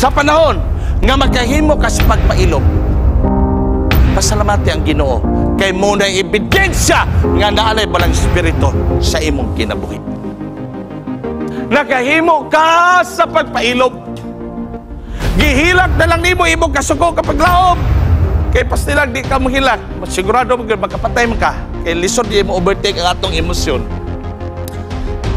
Sa panahon nga makahimo ka sa pagpailob, pasalamati ang Ginoo kay mo na ebidensya nga naanay balang espiritu sa imong kinabuhi. Nakahimo ka sa pagpailob. Gihilak na lang nimo imong kasuko kapag laom. Kay pastilag di ka mohilak, sigurado magkapatay man ka. Kay lisod di mo overtake ang atong emosyon.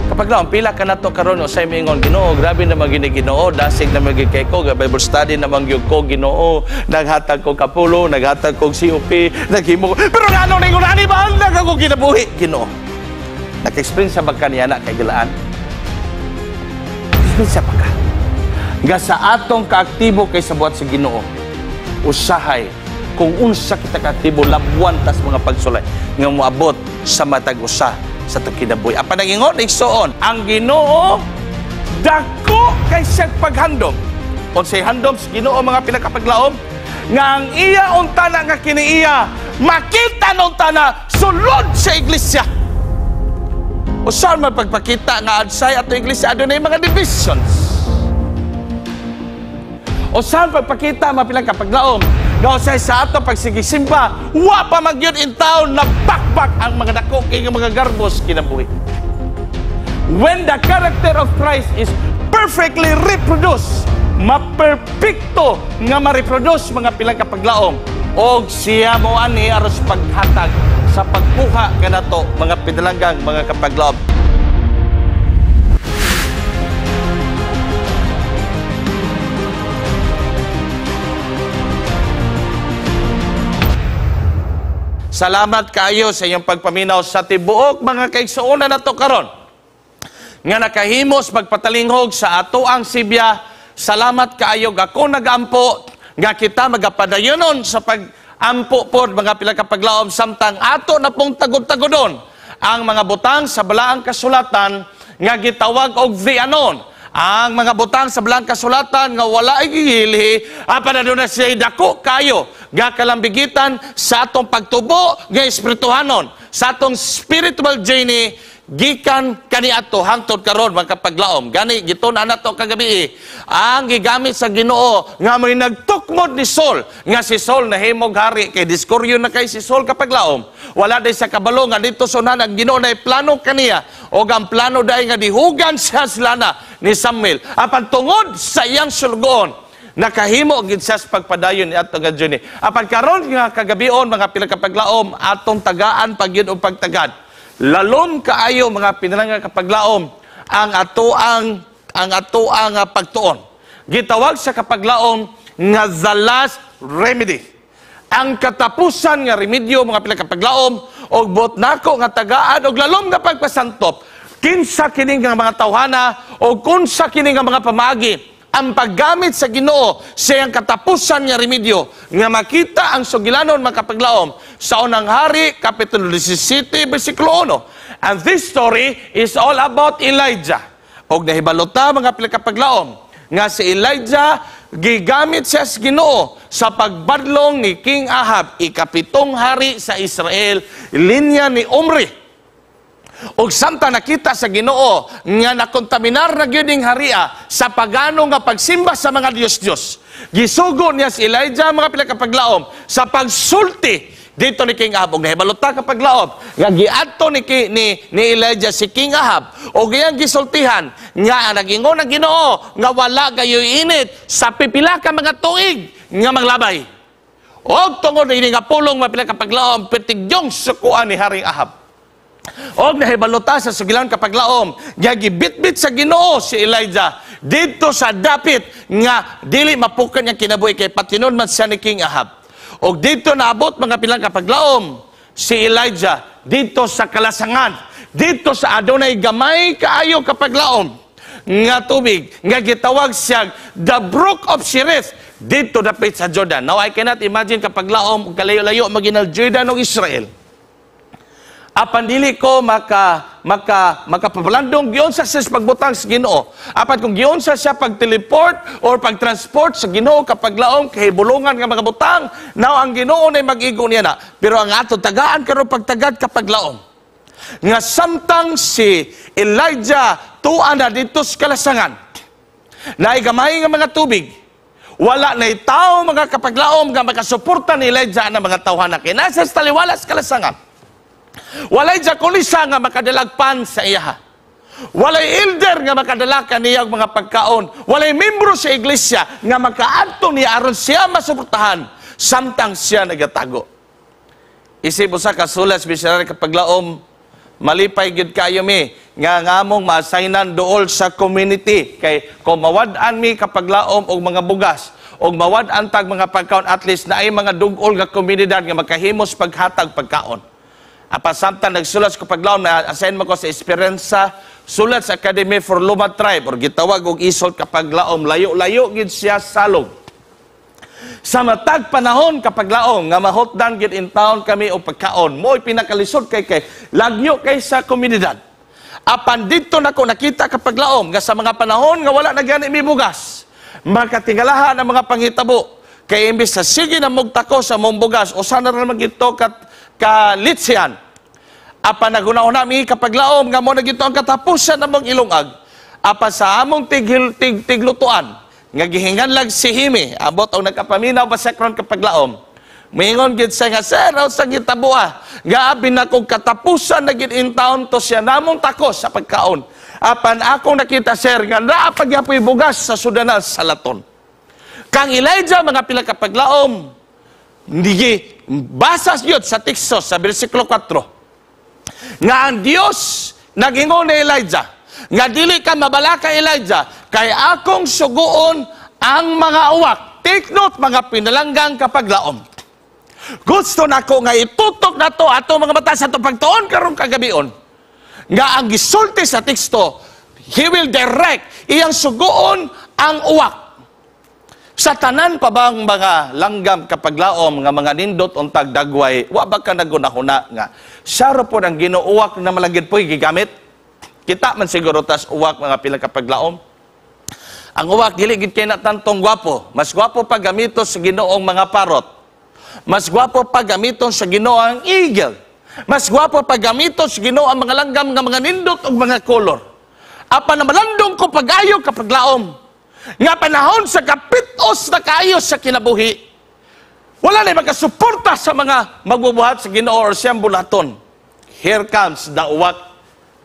Kapag laom, pila ka na to karon usay miingon, Ginoo, grabe na magini Ginoo, dasig na magig kay ko, Bible study na mangyud ko, Ginoo, naghatag ko kapulo, naghatag ko COP, naghimo ko. Pero ngano ningon ani ba ang ako kinabuhi, Ginoo? Naka-experience ba ka niya na kay gilaan? Experience pa ka. Nga sa atong kaaktibo kay sa buhat sa Ginoo, usahay kung unsa kita kaaktibo, labuan tas mga pagsulay nga moabot sa matag usa sa itong kinabuhi. Apan nangingon, igsoon, ang Ginoo dako kay siyang paghandom. Unsay handom sa Ginoo mga pinakapaglaom? Nga ang iya untana nga kiniiya, makita untana sulod sa iglesia. Usan man pagpakita nga adsay ato iglesia adunay mga divisions. Usan pagpakita mga pinakapaglaom nga usay sa ato pagsigisimba, wa pa magyud in town na bakbak ang mga dako kay mga garbos kinabuhi. When the character of Christ is perfectly reproduced, maperpekto nga ma-reproduce mga pilang kapaglaom, og siya mo ani aros paghatag sa pagkuha kanato mga pinalanggang mga kapaglaom. Salamat kaayo sa inyong pagpaminaw sa tibuok mga kaigsuonan nato karon nga nakahimos pagpatalinghog sa ato ang Sibya. Salamat kaayo ako nagampo nga kita magapadayonon sa pagampo pod mga pila ka paglaom samtang ato na pong tagod-tagodon ang mga butang sa balaang kasulatan nga gitawag og the anon. Ang mga butang sa balaang kasulatan nga wala ay gihilhi, apan aduna siya dako kayo nga kalambigitan sa atong pagtubo nga espirituhanon, sa atong spiritual journey gikan kaniadto hangtod karon mga kapaglaom. Gani gitun-an nato kagabi ang gigamit sa Ginoo nga may nagtukmod ni Saul, nga si Saul nahimog hari kay diskuryo na kay si Saul kapaglaom. Wala day sa kabalo nga dito sunan ang Ginoo na plano kaniya og ang plano day nga dihugan siya silana ni Samuel. Apan tungod sa iyang sulgoon nakahimo gid siya sa pagpadayon ni ato nga journey. Apan karon nga kagabion mga pila ka paglaom atong tagaan pagyud og pagtagad. Lalom kaayo mga pinalangga kapaglaom ang atoang pagtuon. Gitawag sa kapaglaom nga the last remedy. Ang katapusan nga remedyo mga pila kapaglaom og buot nako nga tagaan og lalom nga pagpasantop kinsa kini nga mga tawhana o kunsa kini nga mga pamaagi ang paggamit sa Ginoo siyang katapusan nga remedyo nga makita ang sugilanon mga kapaglaom sa Unang Hari kapitulo 17 bersikulo 1. And this story is all about Elijah. Og nahibalo ta mga pila kapaglaom nga si Elijah gigamit siya sa Ginoo sa pagbadlong ni King Ahab, ikapitong hari sa Israel, linya ni Omri. Og samtang nakita sa Ginoo nga nakontaminar na gyud ning haria sa pagano nga pagsimba sa mga Dios-Dios, gisugo niya si Elijah mga pila ka paglaom sa pagsulti dito ni King Ahab. Og nahibalo ta kapaglaom nga giadto ni Elijah si King Ahab og iyang gisultihan nga nagingon ang Ginoo nga wala gayoy init sa pipila ka mga tuig nga manglabay. Og tungod ini nga pulong mga pila ka paglaom pertigyong sukuan ni Haring Ahab. Og nahibalo ta sa sugilan kapaglaom nga gibitbit sa Ginoo si Elijah didto sa dapit nga dili mapukan niyang kinabuhi kay patinon man siya ni King Ahab. Og didto naabot mga pilang kapaglaom si Elijah didto sa kalasangan, didto sa adunay gamay kaayo kapaglaom nga tubig nga gitawag siya the Brook of Cherith didto dapit sa Jordan. Now I cannot imagine kapaglaom kalayo-layo maginal Jordan og Israel. Apan dili ko makapabalandong giunsa siya sa pagbutang sa Ginoo. Apan kung giunsa siya pag-teleport or pag-transport sa Ginoo kapaglaom kahibulungan nga mga butang, now ang Ginoo nay mag-igo niya na. Pero ang ato tagaan karon pagtagad kapaglaom nga samtang si Elijah tuan na dito sa kalasangan, naay gamay nga mga tubig, Wala na tao, mga kapaglaom, nga makasuporta ni Elijah ang mga tawhana kay nasa sa taliwalas kalasangan. Walay diakonisa nga makadalagpan sa iyaha. Walay elder nga makadala kaniya og mga pagkaon. Walay membro sa iglesia nga makaadto niya aron siya masuportahan samtang siya nagatago. Isip usa ka sulas missionary, kapaglaom, malipay gid kayo mi nga ngamong maassignan duol sa community kay kung mawad-an mi, kapaglaom, og mga bugas og mawad-an tag mga pagkaon, at least naay mga dugol nga komunidad nga makahimos paghatag pagkaon. Apan samtang nagsulat sa kapaglaom na assign mo ko sa Esperanza Sulat sa Academy for Lumad Tribe or gitawag og ISOLT, kapaglaom, layo-layo gid siya salog. Sa matag panahon, kapaglaom, nga mahotdan gid in town kami og pagkaon, mo'y pinakalisod kay kay lagyo kay sa komunidad. Apan dito nako nakita, kapaglaom, nga sa mga panahon nga wala na gani mi bugas, makatingalahan ang mga panghitabo kay imbes sa sige na mugtako sa mong bugas, usa na ra man gito kat kalitsian. Apan naguna-una mi, kapaglaom, nga mo na gito ang katapusan namong ilungag. Apan sa among tigil tig tiglutuan nga gihingan lag si Himi, abot og nagkapaminaw ba sa kron, kapaglaom, mingon gid siya nga, "Sir, sa gitabuha nga abi na kog katapusan na gid in town to siya namong takos sa pagkaon. Apan akong nakita, sir, nga naa pagyapoy bugas sa sudanan sa laton." Kang Elijah, mga pila kapaglaom, hindi basas yun sa teksto sa bersikulo 4 nga ang Dios nagingon ni Elijah nga, "Dili ka mabalaka, Elijah, kay akong suguon ang mga uwak." Take note, mga pinalanggang kapaglaom, gusto nako nga itutok nato ato mga mata sa atong pagtuon karong kagabion nga ang gisulti sa teksto, He will direct, iyang suguon ang uwak. Sa tanan pa bang mga langgam, kapaglaom, nga mga nindot untag dagway, wa ba ka nagunahuna nga siya ra po ang Ginoo uwak na malagid po'y gigamit? Kita man siguro tas uwak, mga pila kapaglaom. Ang uwak dili gid kay na tantong gwapo. Mas gwapo pa gamito sa Ginoong mga parrot. Mas gwapo pa gamiton sa Ginoo ang eagle. Mas gwapo pa gamiton sa Ginoo ang mga langgam nga mga nindot og mga kolor. Apan na malandong ko pag-ayo, kapaglaom, nga panahon sa kapitos na kaayo sa kinabuhi, wala na makasuporta sa mga magbubuhat sa Ginoo or siyang bulaton. Here comes the uwak,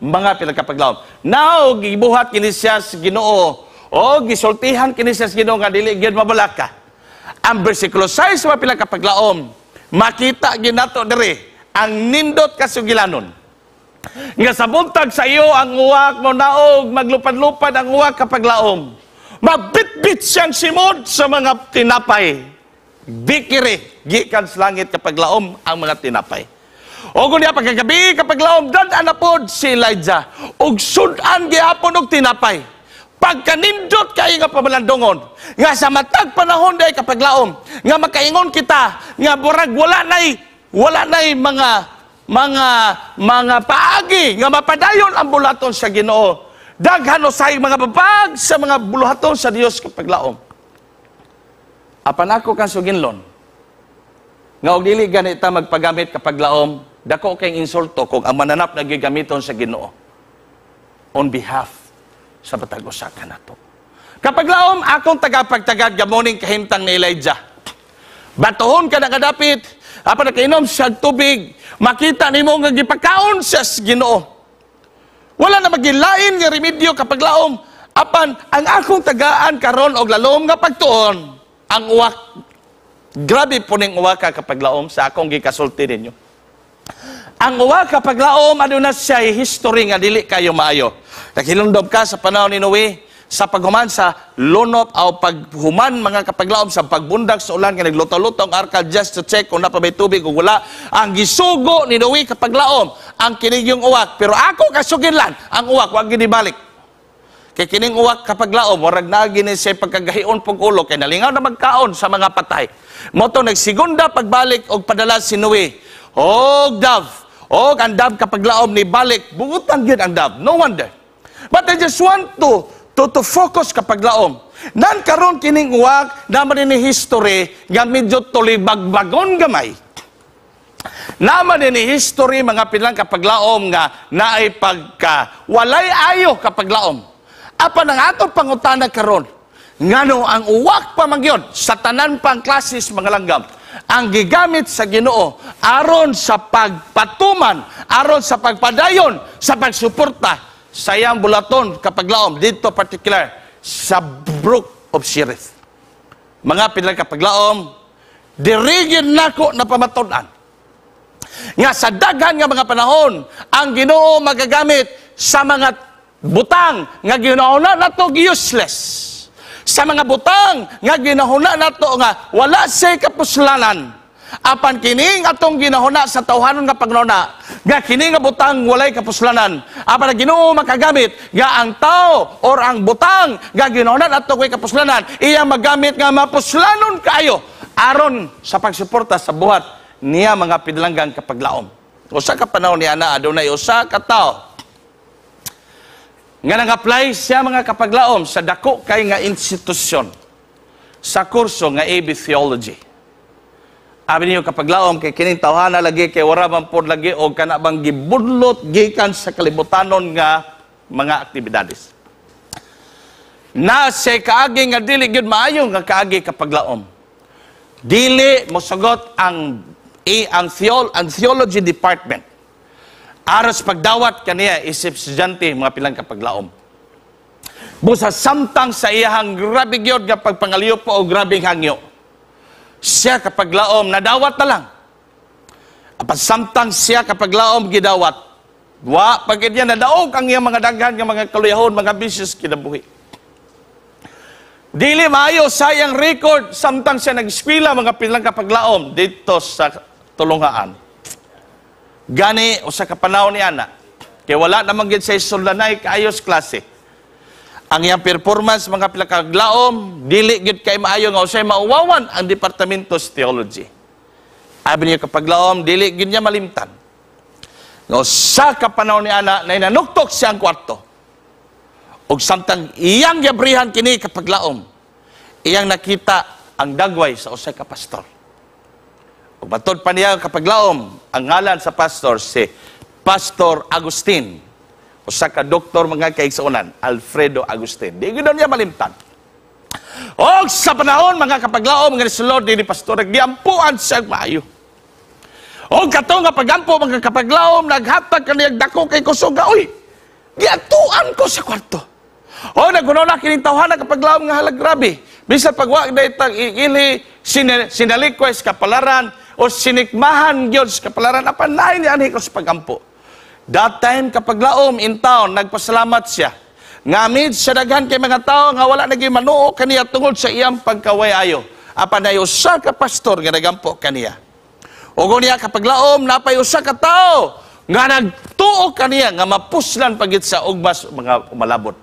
mga pinagkapaglaom. Now, gibuhat kini siya sa Ginoo o gisultihan kini siya sa Ginoo nga dili gyud mabalaka. Ang bersikulo 6, mga pinagkapaglaom, makita ginato diri ang nindot kasugilanon. Nga sa buntag sa iyo ang uwak mo naog, maglupad-lupad ang uwak, kapaglaom. Magbitbit siyang simod sa mga tinapay. Bikiri, gikan sa langit, kapaglaom, ang mga tinapay. O niya pagkagabi, kapaglaom, dad-an na pod si Elijah. Ug sudan gihapon og tinapay. Pagkanindot kayo nga pamalandungon nga sa matag panahon day, kapaglaom, nga makaingon kita nga burag wala nay mga paagi nga mapadayon ang bulaton sa Ginoo. Daghan usay mga babag sa mga buluhaton sa Dios, kapaglaom. Apan ako kang suginlon nga og dili gani ta magpagamit, kapaglaom, dako kay insulto kung ang mananap na gigamiton sa Ginoo on behalf sa matag usa kanato. Kapaglaom, akong tagapagtagad gamoning kahimtang ni Elijah. Batuhon ka na kadapit, apan nakainom siya og tubig, makita nimo nga gipakaon siya sa Ginoo. Wala na magilain nga remedyo, kapaglaom, apan ang akong tagaan karon og lalom nga pagtuon, ang uwak. Grabe po ning uwak ka, kapaglaom, sa akong gikasulti ninyo. Ang uwak, kapaglaom, ano na siya history nga dili kayo maayo. Naghilumdom ka sa panahon ni Noe, sa paghuman sa lunop o paghuman, mga kapaglaom, sa pagbundak sa ulan nga nagluto-luto ang arka just to check kung napa may tubig o wala. Ang gisugo ni Noe, kapaglaom, ang kinigyong uwak. Pero ako kasuginlan, ang uwak, wag ginibalik. Kay kining uwak, kapaglaom, warag na gini siya pagkagahion pag ulo, kay nalingaw na magkaon sa mga patay. Moto nagsigunda pagbalik og padala si Noe og dove. Og ang dove, kapaglaom, ni balik, buutan gyud ang dove. No wonder. But I just want to focus, kapaglaom. Nan karon kining uwak naman ni history nga medyo tulibagbagon gamay. Naman ni history, mga pilang kapaglaom, nga naay pagka walay ayo, kapaglaom. Apan ang atong pangutana karon, Ngano ang uwak pa man gyud sa tanan pang klases, mga langgam, ang gigamit sa Ginoo aron sa pagpatuman, aron sa pagpadayon, sa pagsuporta sa iyang buluhaton, kapaglaom, dito particular sa Brook of Sherith. Mga pinlang kapaglaom, diri gyud nako na pamatud-an nga sa daghan nga mga panahon ang Ginoo magagamit sa mga butang nga ginahuna nato useless, sa mga butang nga ginahuna nato nga wala say kapuslanan. Apan kining atong ginahuna sa tawhanon nga pagnuna nga kini nga butang walay kapuslanan, apan ang Ginoo makagamit nga ang tao or ang butang nga ginahuna nato way kapuslanan, iya magamit nga mapuslanon kaayo aron sa pagsuporta sa buhat niya, mga pinalanggang kapaglaom. Usa ka panahon niya na adunay usa ka tawo nga nang-apply siya, mga kapaglaom, sa dako kay nga institusyon sa kurso nga AB Theology. Abi niyo, kapaglaom, kay kining tawhana lagi kay wala man pod lagi og kana bang gibudlot gikan sa kalibutanon nga mga aktibidades. Na sa kaagi nga dili gyud maayo nga kaagi, kapaglaom. Dili mosugot ang i ang, theol, ang theology department aros pagdawat kaniya isip estudyante, mga pilang kapaglaom. Busa samtang sa iyahang grabe gyud nga pagpangaliyo po o grabeng hangyo, siya, kapaglaom, nadawat na lang. Apan samtang siya, kapaglaom, gidawat, wa pag niya nadaog ang iyang mga daghan nga mga kaluyahon, mga bisyo kinabuhi. Dili maayo sa iyang record samtang siya nag-eskwela, mga pilang kapaglaom, dito sa tulungaan. Gani usa ka panahon ni ana, kay wala naman gid sa suldanay kaayos klase. Ang iyang performance, mga pilang kapaglaom, dili gid kay maayo nga usay mauwawan ang departamento sa theology. Abi niya, kapaglaom, dili gid niya malimtan nga usa ka panahon ni ana na inanuktok siya ang kwarto. Ug samtang iyang giabrihan kini, kapaglaom, iyang nakita ang dagway sa usa ka pastor. Ug matod pa niya, kapaglaom, ang ngalan sa pastor si Pastor Agustin. Usa ka doktor, mga kaigsuonan, Alfredo Agustin. Di gyud niya malimtan. Og sa panahon, mga kapaglaom, nga nisulod ni pastor, giampuan siya maayo. Og kato nga pagampo, mga kapaglaom, naghatag kaniyang dako kay kusog nga, "Uy, giatuan ko sa kwarto." O naguno na kining tawhana, kapaglaom, nga halag grabe. Bisan pagwa tag ili sinalikwes kapalaran o sinikmahan gyud sa kapalaran, apan lain ni anhi ko sa pagampo. That time, kapaglaom, in town nagpasalamat siya. Ngamid sa daghan kay mga tao nga wala naging manuo kaniya tungod sa iyang pagkaway ayo. Apan nay usa ka pastor nga nagampo kaniya. Ug niya, kapaglaom, napay usa ka tawo nga nagtuo kaniya nga mapuslan pagit sa ugmas mga umalabot.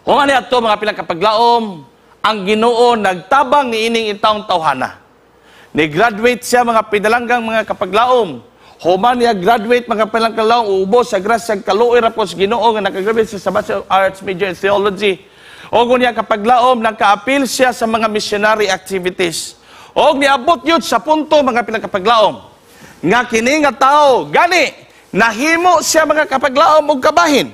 Kung ano ato, mga pilang kapaglaom, ang Ginoo nagtabang ni ining intawong tawhana. Ni-graduate siya, mga pinalanggang mga kapaglaom. Human niya graduate, mga pilang kapaglaom, ubos sa grasya kaluoy ra po sa Ginoo nga nakagraduate siya sa Bachelor of Arts major in Theology. O niya, kapaglaom, nakaapil siya sa mga missionary activities. O niabot yun sa punto, mga pilang kapaglaom, nga kini nga tao, gani, nahimo siya, mga kapaglaom, og kabahin.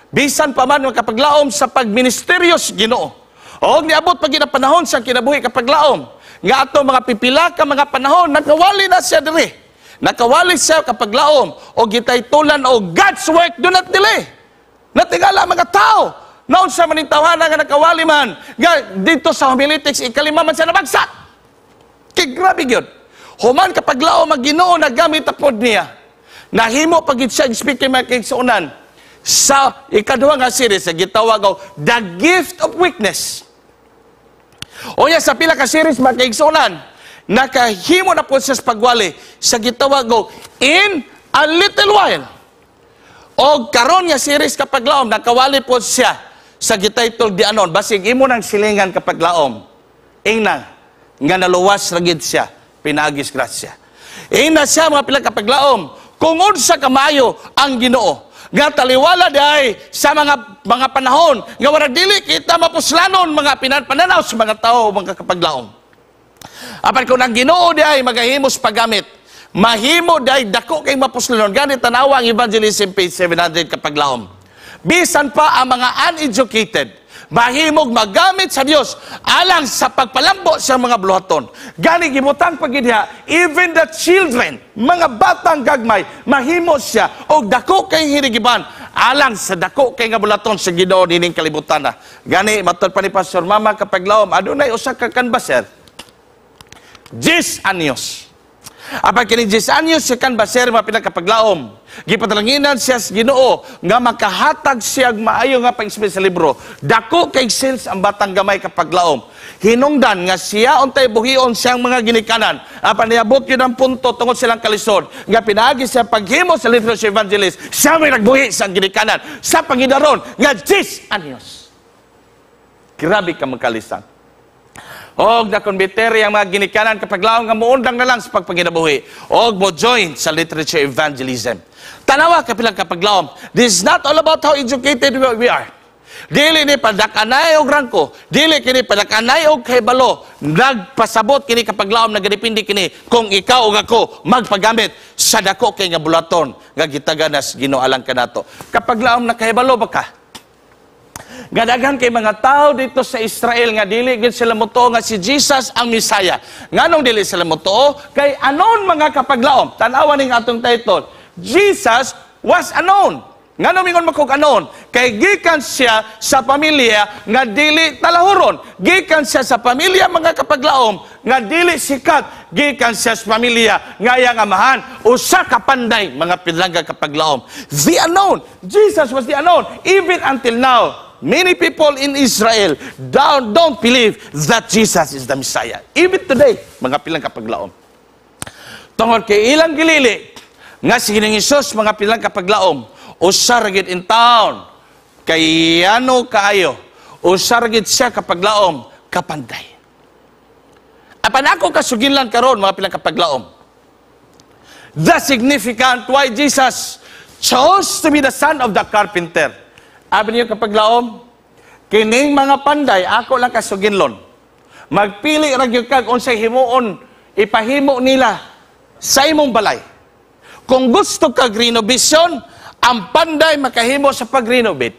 Bisan pa man, mga kapaglaom, sa pagministeryo sa Ginoo. O niabot pag panahon sa kinabuhi, kapaglaom, nga ato mga pipila ka mga panahon, nakawali na siya diri. Nakawali siya, kapaglaom, o gitaytulan o "God's Work Do Not Delay." Natingala mga tao. Naon sa maning tawhana nga nakawali man, nga dito sa homiletics, ikalima man siya nabagsak. Kay grabe gyud. Human, kapaglaom, ang Ginoo nagamit apod niya. Nahimo pagid siya speaker, mga kaigsuonan, sa ikaduha nga series sa gitawag og "The Gift of Weakness". O ya sa pila ka series, mga kaigsuonan, nakahimo na po siya sa pagwali sa gitawag og "In a Little While". O karon nga series, kapaglaom, nakawali po siya sa gititle "The Unknown". Basig imo nang silingan, kapaglaom, ingna nga naluwas ra gid siya pinaagis grasya. Ingna siya, mga pila kapaglaom, kung unsa kamayo ang Ginoo nga taliwala diay sa mga panahon nga wala dili kita mapuslanon mga pinanpananaw sa mga tao, mga kapaglaom. Apan kung ang Ginoo diay magahimos paggamit, mahimo diay dako kay mapuslanon. Gani tanawa ang Evangelism page 700, kapaglaom. Bisan pa ang mga uneducated, Mahimog magamit sa Dios alang sa pagpalambo sa mga buluhaton. Gani gibutang pagidha, even the children, mga batang gagmay, mahimo siya og dako kay hinigiban alang sa dako kay nga buluhaton sa Ginoo nining kalibutan na. Gani matod pa ni Pastor Mama, kapaglaom, adunay usa ka canvasser. 10 anyos. Apan kini 10 anyos siya canvasser, mga pinagkapaglaom, gipadalanginan siya sa Ginoo nga makahatag siya og maayo nga pag sa libro. Dako kay sales ang batang gamay, kapaglaom. Hinungdan nga siya untay buhion siyang mga ginikanan. Apan niabot yun ang punto tungod silang kalisod nga pinaagi sa paghimo sa literature evangelist, siya may nagbuhi sa ginikanan sa pangidaron nga 10 anyos. Grabe ka magkalisan. Og nakonbiteri ang mga ginikanan, kapaglaom, nga muundang na lang sa pagpanginabuhi og mo join sa literature evangelism. Tanawa kapilang kapaglaom. This is not all about how educated we are. Dili ni padakanay og rangko, dili kini padakanay og kahibalo. Nagpasabot kini, kapaglaom, nagadepende kini kung ikaw ug ako magpagamit sa dako kay nga bulaton nga gitaganas Ginoo alang kanato. Kapaglaom, nakahibalo ba ka nga daghan kay mga tao dito sa Israel nga dili gid sila motuo nga si Jesus ang Mesaya? Nganong dili sila motuo? Kay unknown, mga kapaglaom. Tan-awa ning atong title. Jesus was unknown. Ngano mingon man kog unknown? Kay gikan siya sa pamilya nga dili talahuron. Gikan siya sa pamilya, mga kapaglaom, nga dili sikat. Gikan siya sa pamilya nga iyang amahan usa ka panday, mga pinlangga kapaglaom. The unknown. Jesus was the unknown. Even until now, many people in Israel don't believe that Jesus is the Messiah. Even today, mga pilang kapaglaom. Tungod kay ilang gilili nga si Ginoong Hesus, mga pilang kapaglaom, usa ra gyud in town kay ano kaayo, usa ra gyud siya, kapaglaom, kapanday. Apan ako kasuginlan karon, mga pilang kapaglaom, the significant why Jesus chose to be the son of the carpenter. Abi niyo, kapaglaom, kining mga panday, ako lang kasuginlon. Magpili ra gyud kag unsay himuon, ipahimo nila sa imong balay. Kung gusto kag renovation, ang panday makahimo sa pag-renovate.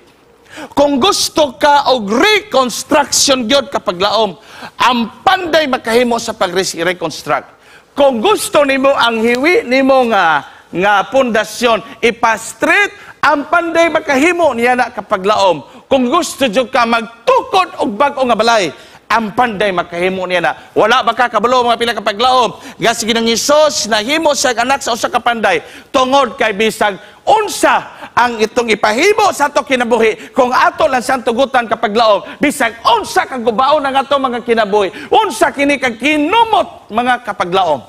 Kung gusto ka og reconstruction gyud, kapaglaom, ang panday makahimo sa pag-reconstruct. Kung gusto nimo ang hiwi nimo nga pundasyon ipa-straight, ang panday makahimo niya na, kapaglaom. Kung gusto jud ka magtukod og bag-o nga balay, ang panday makahimo niya na. Wala ba ka kabalo, mga pinakapaglaom, nga si Ginoong Hesus nahimo siya anak sa usa ka panday tungod kay bisag unsa ang itong ipahimo sa ato kinabuhi, kung ato lang siyang tugutan, kapaglaom, bisag unsa ka gubaon ang ato mga kinabuhi, unsa kini kag kinumot, mga kapaglaom,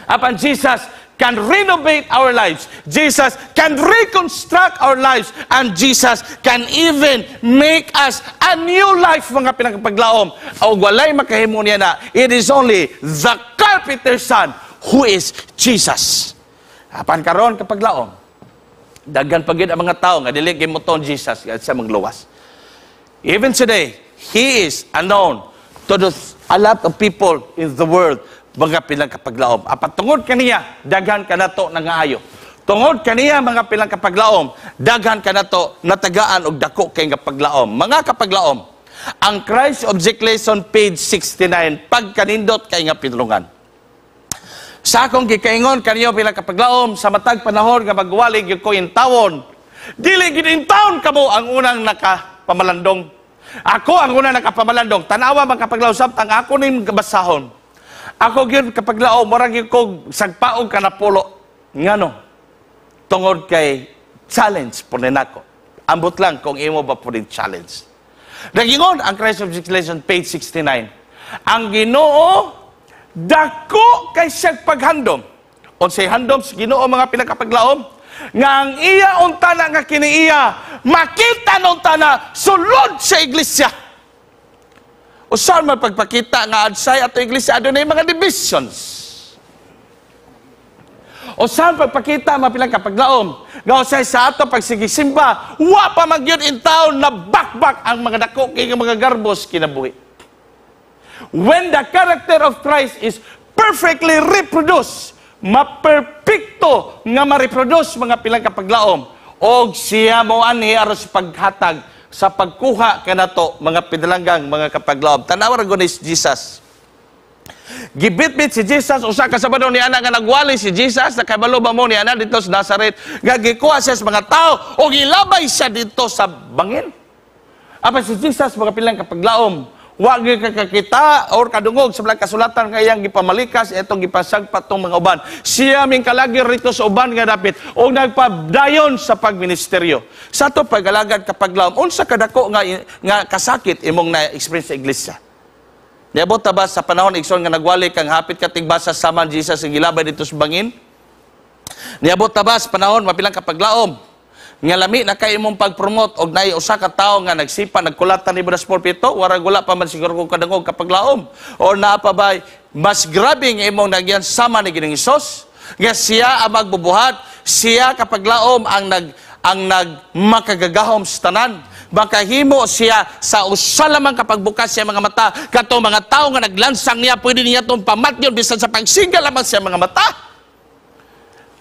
apan Jesus can renovate our lives. Jesus can reconstruct our lives. And Jesus can even make us a new life, mga pinakapaglaom. O walay makahimo niya na. It is only the carpenter's son who is Jesus. Apan karon, kapaglaom, daghan pa gyud ang mga tao nga dili gyud motuo Jesus nga siya mangluwas. Even today, He is unknown to a lot of people in the world, mga pilang kapaglaom. Apan tungod kaniya, daghan kanato nangaayo. Tungod kaniya, mga pilang kapaglaom, daghan kanato natagaan og dako kay nga paglaom. Mga kapaglaom, ang Christ Object Lesson, page 69, pagkanindot kay nga pinulungan. Sa akong gikaingon kaniyo, bilang kapaglaom, sa matag panahon nga magwali gyud ko in tawon, dili gid in town kamo ang unang nakapamalandong. Ako ang unang nakapamalandong. Tanawa, mga kapaglaom, samtang ako ning basahon. Ako gyud, kapaglaom, mura gyud kog sagpaog kanapulo. Ngano? Tungod kay challenge po nako. Ambot lang kung imo ba po rin challenge. Nagingon ang Christ Object Lesson, page 69. Ang Ginoo dako kay siyang paghandom. Unsay handom sa Ginoo, mga pinakapaglaom? Nga ang iya untana nga kiniiya makita untana sulod sa iglesia. Usan man pagpakita nga adsay ato iglesia adunay mga divisions? O saan pagpakita, mga pilang kapaglaom, nga usay sa ato pagsigisimba, wa pa man gyud in town na bakbak ang mga dako kay nga mga garbos kinabuhi? When the character of Christ is perfectly reproduced, maperpekto nga ma-reproduce, mga pilang kapaglaom, og siya mo anhi aros paghatag Sa pagkuha kanato, mga pinalanggang mga kapaglaom. Tanawa ra gud ni Jesus. Gibitbit si Jesus usa ka Sabado ni ana nga nagwali si Jesus. Nakabalo ba mo ni ana dito sa Nazaret nga gikuha siya sa mga tao o gilabay siya dito sa bangin? Apan si Jesus, mga pilang kapaglaom, wa gyud ka kakita or kadungog sa mga kasulatan nga iyang gipamalikas itong gipasagpat tong mga uban. Siya ming kalagi rito sa uban nga dapit og nagpadayon sa pagministeryo. Sa ato pag-alagad, kapaglaom, unsa kadako nga kasakit imong na-experience sa iglesia? Niabot ta ba sa panahon, igsoon, nga nagwali kang hapit ka tigbasa sama Jesus ang gilabay dito sa bangin? Niabot ta ba sa panahon, mapilang kapaglaom, nga lami na kay imong pag-promote og naay usa ka tawo nga nagsipa, nagkulatan nimo sa pulpito? Warag wala pa man siguro kung kadungog, kapaglaom. O naa pa ba mas grabe nga imong nagyan sama ni Ginoong Hesus nga siya ang magbubuhat, siya, kapaglaom, ang nagmakagagahom sa tanan? Makahimo siya sa usa lamang kapagbukas siya mga mata, katong mga tao nga naglansang niya, pwede niya itong pamatyon bisan sa pagsinga lamang siya mga mata.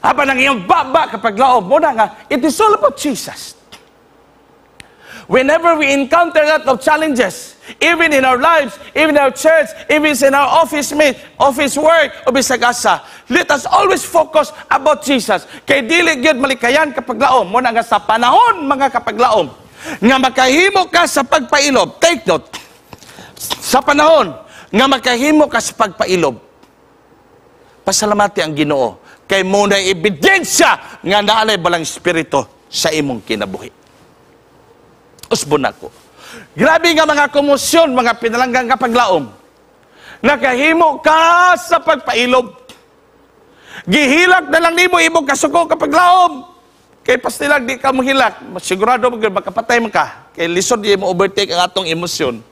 Apan ang iyong baba, kapaglaom mo na nga it is all about Jesus. Whenever we encounter a lot of challenges, even in our lives, even in our church, even in our office mate, office work, o bisag asa, let us always focus about Jesus. Kay dili gyud malikayan, kapaglaom, mo na nga sa panahon, mga kapaglaom, nga makahimo ka sa pagpailob, take note, sa panahon nga makahimo ka sa pagpailob, pasalamati ang Ginoo kay mo na ebidensya nga naanay Balang Espiritu sa imong kinabuhi. Usbon ako. Grabe nga mga komosyon, mga pinalanggang kapaglaom. Nakahimo ka sa pagpailob. Gihilak na lang nimo imong kasuko, kapaglaom. Kay pastilag di ka mohilak, sigurado mo makapatay man ka. Kay lisod di mo overtake ang atong emosyon.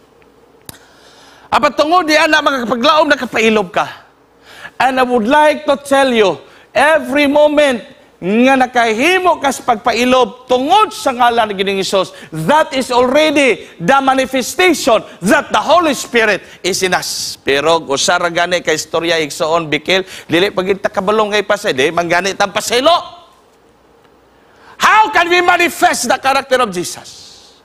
Apan tungod di ana, mga kapaglaom, nakapailob ka. And I would like to tell you, every moment nga nakahimo ka sa pagpailob tungod sa ngalan ni Ginoong Hesus, that is already the manifestation that the Holy Spirit is in us. Pero usa ra gani ka istorya, igsoon Bikil, dili pag ta kabalong kay pasay, di man gani tang pasaylo. How can we manifest the character of Jesus?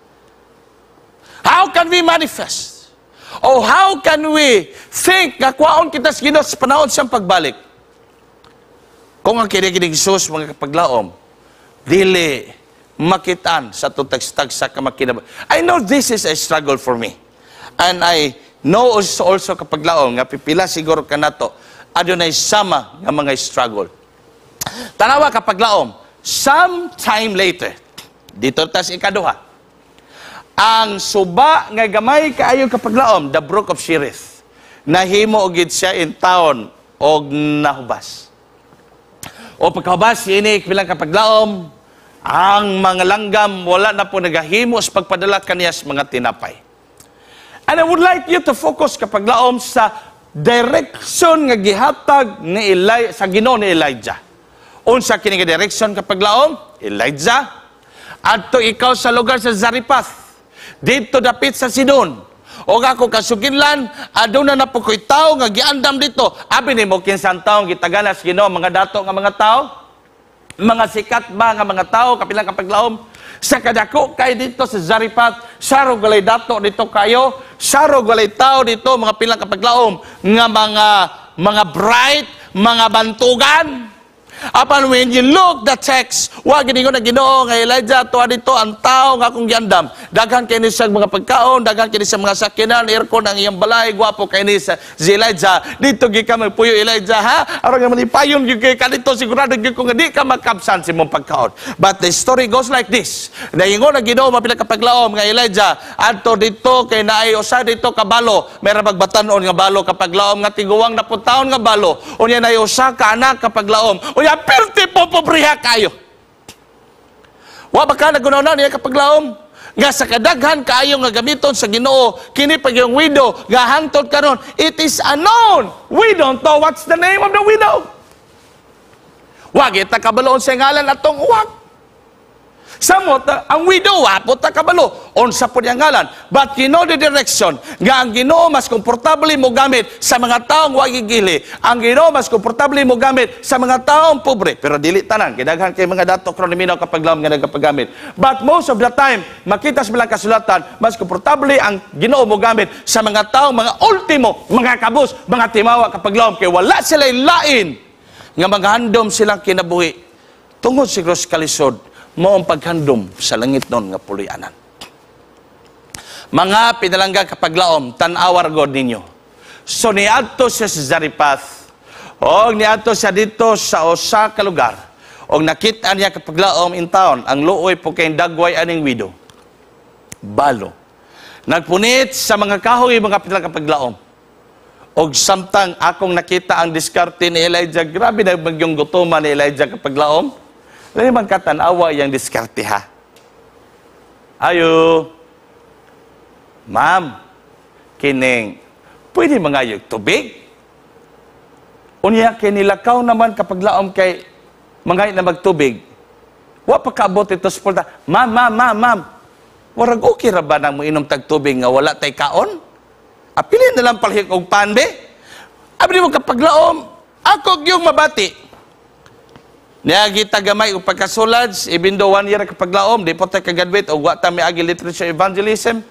How can we manifest? O how can we think nga kwaon kita sa Ginoo sa panahon siyang pagbalik? Kung ang kinikinig Jesus, mga kapaglaom, dili makitaan sa tutagstag sa kamakinab. I know this is a struggle for me. And I know also, kapaglaom, nga pipila siguro kanato, adunay sama nga mga struggle. Tanawa, kapaglaom, some time later, dito tas ikaduha, ang suba nga gamay kaayo, kapaglaom, the Brook of Cherith, nahimo og gid siya in town og nahubas. O pagkahubas ini bilang kapaglaom, ang mga langgam wala na po nagahimo sa pagpadala kaniya sa mga tinapay. And I would like you to focus, kapaglaom, sa direction nga gihatag ni Eli sa Ginoo ni Elijah. Unsa kini nga direction, kapaglaom? "Elijah, adto ikaw sa lugar sa Zarephath, didto dapit sa Sidon. O ako kasuginlan, aduna na po ko'y tao nga giandam dito." Abi nimo kinsang taong gitaganas Ginoo? Mga dato nga mga tao? Mga sikat ba nga mga tao, kapilang kapaglaom? Sa kadako kay dito sa Zarephath, sarog walay dato dito kayo, sarog walay tao dito, mga pilang kapaglaom, nga mga bright, mga bantugan. Apan when you look the text, wa giningon na Ginoo nga, "Elijah, tuwa dito ang tao nga akong giandam. Daghan kini siya mga pagkaon, daghan kini siya mga sakyanan, aircon ang iyang balay, gwapo kay ni si Elijah. Dito gyud ka magpuyo, Elijah, ha? Aron nga malipayon gyud kay ka dito, sigurado gyud ko nga di ka magkabsan sa imong pagkaon." But the story goes like this. Naingon ang Ginoo, mapila kapaglaom, nga, "Elijah, adto dito kay naay usa dito ka balo." Meron magbatan-on nga balo, kapaglaom, nga tiguwang na taon nga balo. Unya naay usa ka anak, kapaglaom. Unya perti po pobriha kayo. Wa ba ka nagunaw niya, kapaglaom? Nga sa kadaghan kaayo nga gamiton sa Ginoo, kini pag yung widow nga hangtod karon, it is unknown. We don't know what's the name of the widow. Wa kita kabaloon sa ngalan atong uwak. Samot ang widow, wa po ta kabalo unsa po niyang ngalan. But you know the direction nga ang Ginoo mas komportable mo gamit sa mga taong wa gigili. Ang Ginoo mas komportable mo gamit sa mga taong pobre. Pero dili tanan, kay daghan kay mga dato karon minaw, kapaglaom, nga nagapagamit. But most of the time, makita sa bilang kasulatan, mas komportable ang Ginoo mo gamit sa mga taong mga ultimo, mga kabus, mga timawa, kapaglaom, kay wala sila lain nga maghandom silang kinabuhi tungod si Cross kalisod mo ang paghandom sa langit nun nga puloy-anan. Mga pinalangga, kapaglaom, tan-awar God ninyo. So niadto siya sa Zarephath o niadto siya dito sa usa ka lugar og nakita niya, kapaglaom, in town ang luoy po kay dagway aning widow. Balo. Nagpunit sa mga kahoy, mga pinalangga, kapaglaom. Og samtang akong nakita ang diskarte ni Elijah, grabe na magyong gutuman ni Elijah, kapaglaom. Lahi man katanawa yang diskarte ha. "Ayo, ma'am, kining, pwede mangayog tubig?" Unya kay nilakaw naman, kapaglaom, kay mangay na magtubig. Wa pa kaabot ito sa pulta. "Ma'am, ma'am, ma'am, ma'am. Warag okay ra ba nang moinom tag tubig nga wala tay kaon? Apilin na lang palihog og pan be." Abi mo, kapaglaom, ako yung mabati. Niagi gamay og pagkasulad, even though one year kapaglaom, di po tayo kagraduate og wa ta miagi literature evangelism.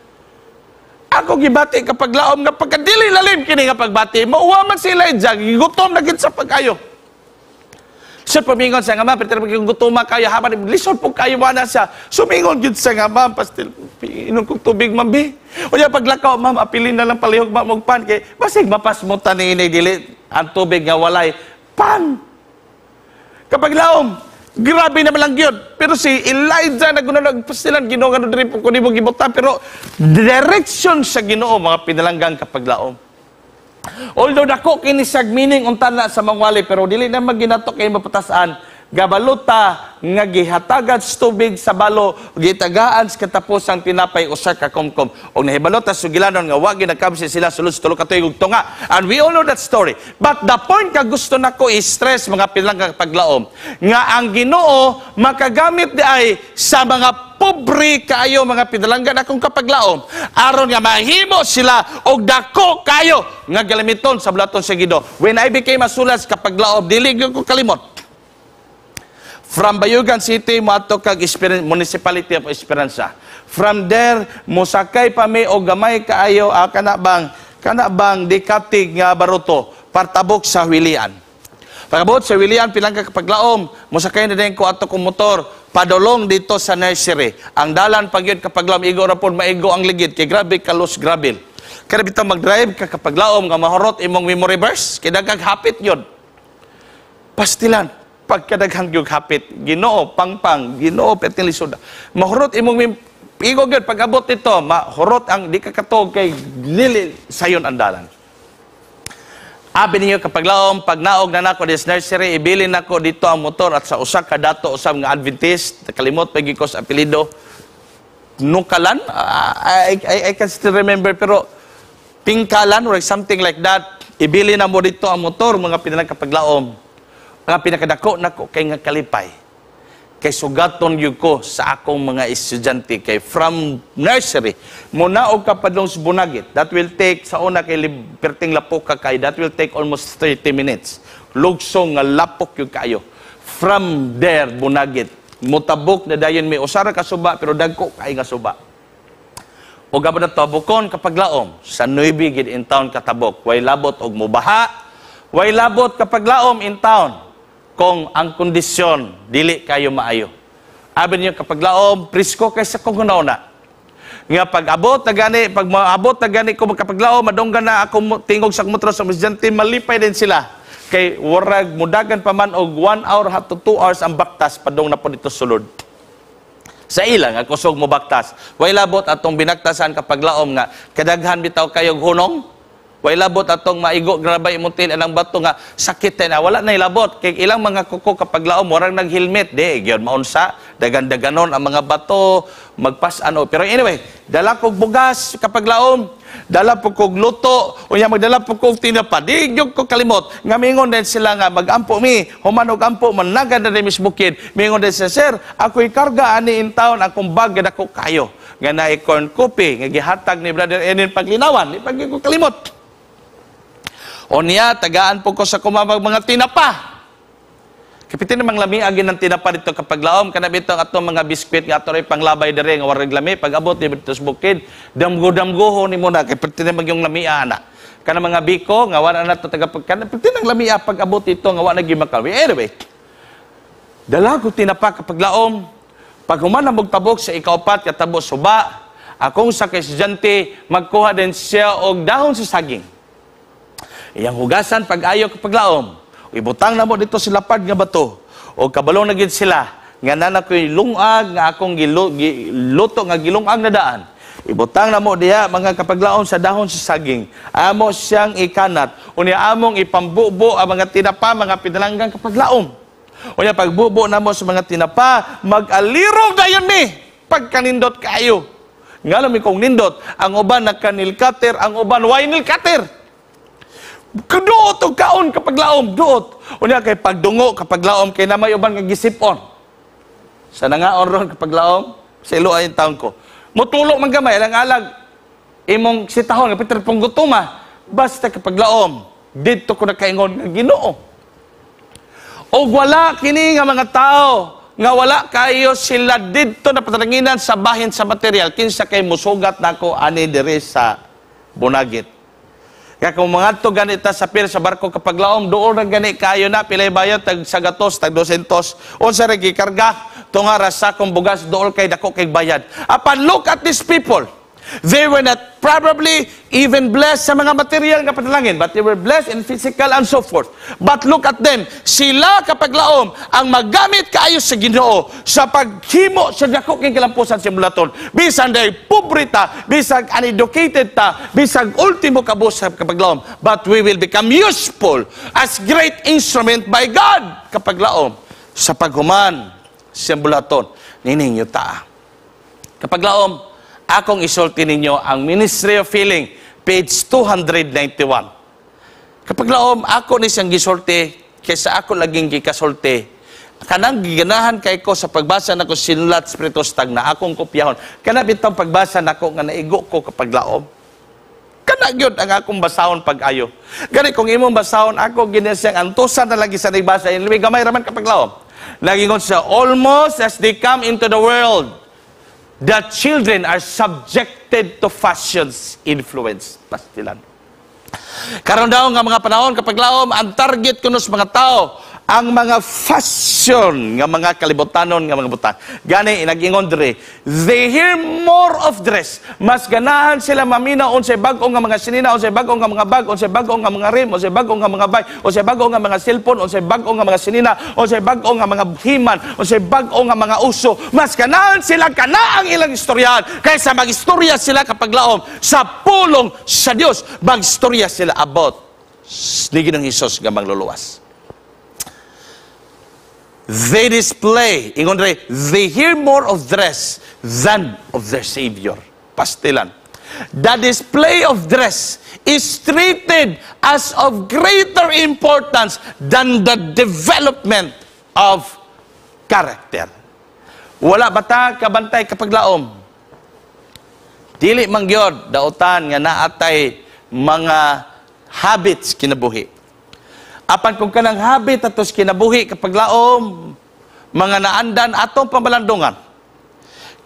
Ako gibati, kapaglaom, nga pagkadili lalim kini nga pagbati, mauwa man sila Elijah, gigutom na gid sa pag-ayo. Siya pamingon sa nga, "Ma'am, pero yung gutuma kayo, habang lisod po kayo wala siya." Sumingon gid sa nga, "Ma'am, pastil, inom kong tubig, ma'am, be." O ya paglakaw, "Ma'am, apilin na lang palihog, ma'am, og pan. Kay, basig mapasmutan ni ini dili ang tubig nga walay pan." Kapaglaom, grabe naman lang yun. Pero si Elijah nagunang pastilan, "Ginoo, nga diri po ko nimo gibutan." Pero direction sa Ginoo, mga pinalanggang kapaglaom. Although dako kini siyag meaning unta na sa mangwali, pero dili na maginato kay mapatasan gabaluta nga gihatagan sa tubig sa balo, gitagaan sa katapusang tinapay usa ka kumkum, og nahibalota sugilanon nga wa ginakabsi sila sulod sa 3 ka tuig ug tunga. And we all know that story, but the point ka gusto nako i-stress, mga pinalanggang paglaom, nga ang Ginoo makagamit di ay sa mga pobre kaayo, mga pinalanggan akong kapaglaom, aron nga mahimo sila og dako kayo nga galamiton sa bulaton sa Ginoo. When I became a sulad, kapaglaom, dili gyud ko kalimot. From Bayugan City, moadto kag Municipality of Esperanza. From there, mosakay pa mi og gamay kaayo, kana bang dikatig nga baruto partabok sa Huilian. Pagabot sa Huilian, pilang ka kapaglaom, mosakay na din ko ato kong motor padulong dito sa nursery. Ang dalan pag yun, kapaglaom, igo ra pod maigo ang ligid kay grabe ka loose gravel. Kaya bitaw mag-drive ka, kapaglaom, nga mahurot imong memory verse kay daghang hapit yun. Pastilan, pagkadaghang yung hapit, Ginoo, pangpang, Ginoo, perting lisod. Mahurot imong igo gyud pag-abot nito, mahurot ang di ka katog kay dili sayon ang dalan. Abi ninyo, kapaglaom, pag naog na nako this nursery, ibilin nako dito ang motor at sa usa ka dato usab nga Adventist, kalimot pa gyud ko sa apelyido, Nukalan, I can still remember, pero Pingkalan or something like that, ibili na mo dito ang motor, mga pinalang kapaglaom. Nga pinakadako nako kay nga kalipay. Kay sugaton gyud ko sa akong mga estudyante kay from nursery muna og kapadlong sa Bunagit. That will take sa una kay perting lapok ka kay that will take almost 30 minutes. Lugsong nga lapok gyud kayo. From there, Bunagit, mutabok na dayon may usara ka suba, pero dagko kay nga suba. O gabon na tabukon, kapaglaom, sa Nueve gid in town katabok. Way labot og mubaha, way labot, kapaglaom, in town kung ang kondisyon dili kayo maayo. Abi niyo, kapaglaom, presko kay sa kong na. Nga pag abot na gani, pag maabot na gani ko, kapaglaom, madunggan na ako tingog sa motor sa estudyante, malipay din sila. Kay warag mudagan pa man og 1 hour to 2 hours ang baktas padung na po dito sulod. Sa ilang nga kusog mo baktas. Way labot atong binaktasan, kapaglaom, nga kadaghan bitaw kayog hunong. Way labot atong maigo grabay imong til anang bato nga sakit na wala na ilabot kay ilang mga kuko, kapaglaom, warang nag-helmet, di gyud maunsa dagan-daganon ang mga bato magpas ano. Pero anyway, dala kog bugas, kapaglaom. Dala po kog luto, unya magdala po kog tinapa. Di gyud ko kalimot. Nga mingon din sila nga magampo mi, human og ampo managa na rin bukid. Mingon din sila, "Sir, ako'y karga ani in town, akong bag dako kayo." Nga naay corn coffee nga gihatag ni Brother Enin Paglinawan, di pa gyud ko kalimot. Unya, tagaan po ko sa kumamag mga tinapa. Kapitin namang lami agin ng tinapa dito kapag laom kana bitong atong mga biskwit nga ato ray panglabay dere nga warag lami. Pag abot dito sa bukid, damgo-damgoho nimo na kay perti namang yung lamia ana kana mga biko nga wala na to taga kana perti nang lamia pag abot dito nga wala gimakalwi. Anyway, dala ko tinapa kapag laom. Pag human na tabok sa ikaupat katabo suba, akong sa kay estudyante magkuha din siya og dahon sa saging, iyang hugasan pag-ayo kapag laom. Ibutang na mo dito sa lapad nga bato. O kabalo na gid sila nga nana ko'y lungag nga akong giluto nga gilungag na daan. Ibutang na mo diha, mga kapaglaom, sa dahon sa saging. Amo siyang ikanat. Unya among ipambubo ang mga tinapa, mga pinalanggang kapaglaom. Unya pagbubo na mo sa mga tinapa, mag-alirog dayon mi pagkanindot kaayo. Nga mi kong nindot, ang uban nagka-nail cutter, ang uban way nail cutter. Kaduot og kaon kapag laom, duot. Unya kay pagdungo kapag laom kay na may uban nga gisipon. Sa nangaon ron kapag laom, sa ilo ay taon ko. Mutulo man gamay alang alag imong sitahon nga Peter pong gutuma. Basta kapag laom, didto ko nakaingon nga Ginoo. Og wala kini nga mga tao nga wala kayo sila didto na patalanginan sa bahin sa material, kinsa kay musugat nako ani diri sa Bunagit. Kaya kung mga to ganita sa pier sa barko kapag laom, doon na gani kayo na, pilay bayad, tag sagatos, tag 200, unsa ra gikarga, tunga ra sa akong bugas, dool kay dako kay bayad. Apan look at these people. They were not probably even blessed sa mga material nga panalangin, but they were blessed in physical and so forth. But look at them. Sila kapag laom ang magamit kaayo sa Ginoo sa paghimo sa dako kay kalampusan sa mulaton. Bisan day pobre ta, bisag uneducated ta, bisag ultimo kabus sa kapag laom, but we will become useful as great instrument by God kapag laom sa paghuman sa bulaton nining yuta. Kapag laom, akong isulti ninyo ang Ministry of Healing, page 291. Kapag laom, ako ni siyang gisulti, kaysa ako laging gikasulti. Kanang giganahan kay ko sa pagbasa nako sinulat Espiritu Tagna, akong kopyahon. Kana bitong pagbasa nako nga naigo ko kapag laom. Kana gyud ang akong basahon pag-ayo. Gani kung imong basahon, ako gini siyang antusan na lagi sa nagbasa. Gamay raman kapag laom. Nagingon siya, almost as they come into the world, the children are subjected to fashion's influence. Pastilan. Karon daw nga mga panahon kapag laom, ang target kuno sa mga tao, ang mga fashion nga mga kalibutanon nga mga butang. Gani nagingon diri, they hear more of dress. Mas ganahan sila mamina unsay bag-o nga mga sinina, unsay bag-o nga mga bag, unsay bag-o nga mga rim, unsay bag-o nga mga bike, unsay bag-o nga mga cellphone, unsay bag-o nga mga sinina, unsay bag-o nga mga himan, unsay bag-o nga mga uso. Mas ganahan sila kana ang ilang istoryahan kaysa magistorya sila kapag laom sa pulong sa Dios. Magistorya sila about ni Ginoong Hesus nga mangluluwas. They display, ingon diri, they hear more of dress than of their Savior. Pastilan. The display of dress is treated as of greater importance than the development of character. Wala ba ta kabantay kapag laom? Dili man gyud dautan nga naatay mga habits kinabuhi. Apan kung kanang habit atos kinabuhi kapag laom, mga naandan atong pamalandungan.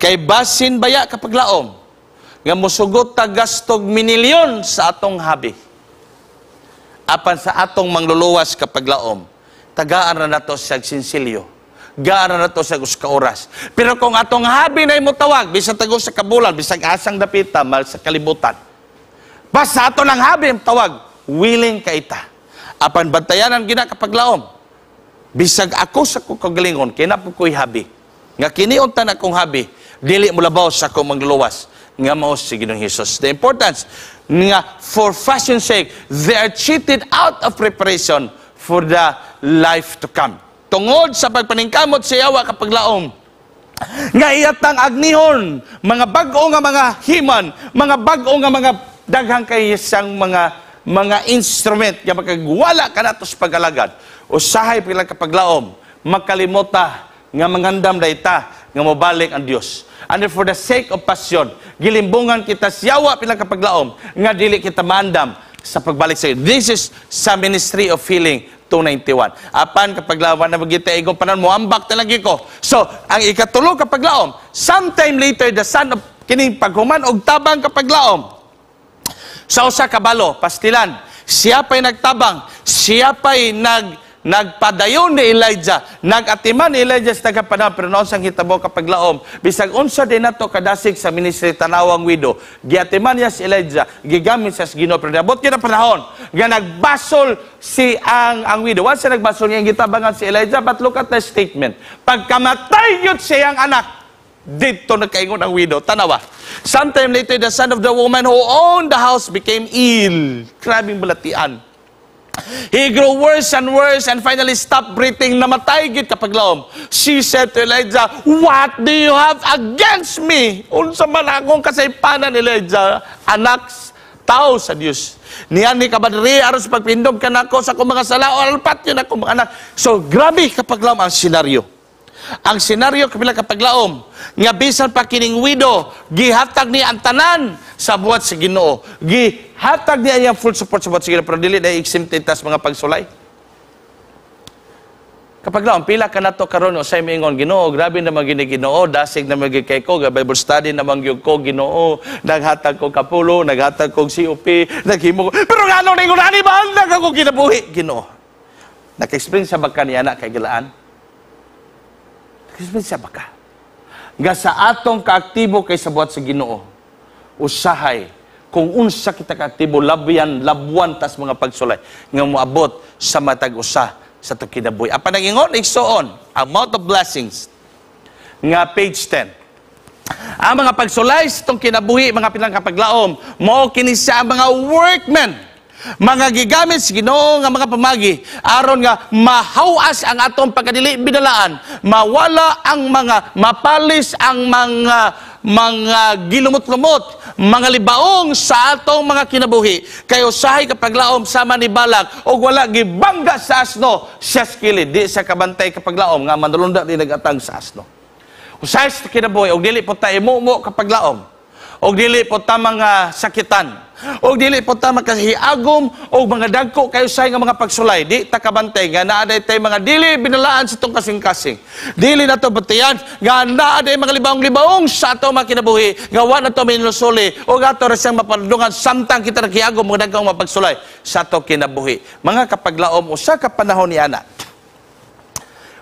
Kay basin baya kapag laom, nga musugot ta gastog minilyon sa atong habi. Apan sa atong mangluluwas kapag laom, tagaan ra nato sa sinsilyo. Gaan ra nato sa usa ka oras. Pero kung atong habi na imong tawag, bisan tag usa ka bulan, bisag asang dapita, mal sa kalibutan. Basta ato lang habi ang tawag, willing ka ita. Apan bantayanan gina kapag laom. Bisag ako sa akong kagalingon, kina po ko'y habi. Nga kini unta na akong habi, dili mo labaw sa akong mangluluwas. Nga mao si Ginoong Hesus. The importance nga for fashion's sake, they are cheated out of preparation for the life to come. Tungod sa pagpaningkamot sa yawa kapag laom, nga iyatang agnihon, mga bag-o nga mga himan, mga bag-o nga mga Daghan kay siyang mga instrument nga makagwala kanato sa pag-alagad. Usahay pila kapaglaom, makalimota nga mangandam dayta nga mobalik ang Dios. And for the sake of passion, gilimbungan kita siyawa pila kapaglaom nga dili kita maandam sa pagbalik sa. This is sa Ministry of Healing 291. Apan kapag lawan na magita igong panon mo ambak talaga ko. So, ang ikatulo kapaglaom, sometime later the son of kining paghuman og tabang kapaglaom sa usa ka balo, pastilan, siya pa'y nagtabang, siya pa'y nagpadayon ni Elijah, nagatiman ni Elijah sa tagapanahon, pero noon sang hitabo kapaglaom, bisag unsa din nato kadasig sa ministry, tanawang widow, giatiman niya si Elijah, gigamit siya sa Ginoo, pero niabot kina panahon nga nagbasol si ang widow. Once siya nagbasol niya, gitabangan si Elijah, but look at the statement. Pagkamatay yun siyang anak, dito nagkaingon ang widow. Tanawa. Sometime later, the son of the woman who owned the house became ill. Grabing balatian. He grew worse and worse and finally stopped breathing. Namatay gid kapaglaom. She said to Elijah, "What do you have against me? Unsa man akong kasaypanan, Elijah, anak tao sa Dios? Niyan ni kabadri aron sa pagpindog kanako sa akong mga sala o alpat yun akong mga anak." So, grabe kapaglaom ang senaryo. Ang senaryo kapila kapaglaom, nga bisan pa kining widow, gihatag ni ang tanan sa buhat sa Ginoo. Gihatag niya iyang full support sa buhat sa Ginoo, pero dili na exempted tas mga pagsulay. Kapag laom, pila ka nato karon usay miingon, "Ginoo, grabe naman gini Ginoo, dasig naman gyud kay ko, Bible study naman gyud ko Ginoo, naghatag ko kapulo, naghatag kog COP, naghimo ko. Pero ngano ningon ani ba ako kinabuhi, Ginoo?" Naka-experience ba ka niya na kay gilaan? Naka-experience ba ka? Nga sa atong kaaktibo kay sa buhat sa Ginoo, usahay kung unsa kita kaaktibo, labyan, labwan tas mga pagsulay nga moabot sa matag usa sa atong kinabuhi. Apan nagingon igsoon, amount of blessings nga page 10. Ang mga pagsulay sa itong kinabuhi, mga pilang kapaglaom, mao kini siya ang mga workmen, mga gigamit sa Ginoo nga mga pamagi aron nga mahawas ang atong pagkadili binalaan, mawala ang mga mapalis, ang mga gilumot-lumot, mga libaong sa atong mga kinabuhi. Kay usahay kapaglaom, sama ni Balak og wala gibangga sa asno siya kilid, di sa kabantay kapaglaom nga manulunda di nagatang sa asno. Usahay sa kinabuhi og dili po ta imumo kapaglaom, og dili po ta mga sakitan, og dili po ta makahiagom og mga dagko kayo sa nga mga pagsulay, di ta kabantay nga naa day tay mga dili binalaan sa itong kasing-kasing. Dili na to batayan nga naa day mga libaong-libaong sa ato mga kinabuhi nga wa na to minusuli og ato ra siyang mapadulungan samtang kita naghiagom mga dagkong mga pagsulay sa ato kinabuhi. Mga kapaglaom, usa ka panahon ni ana,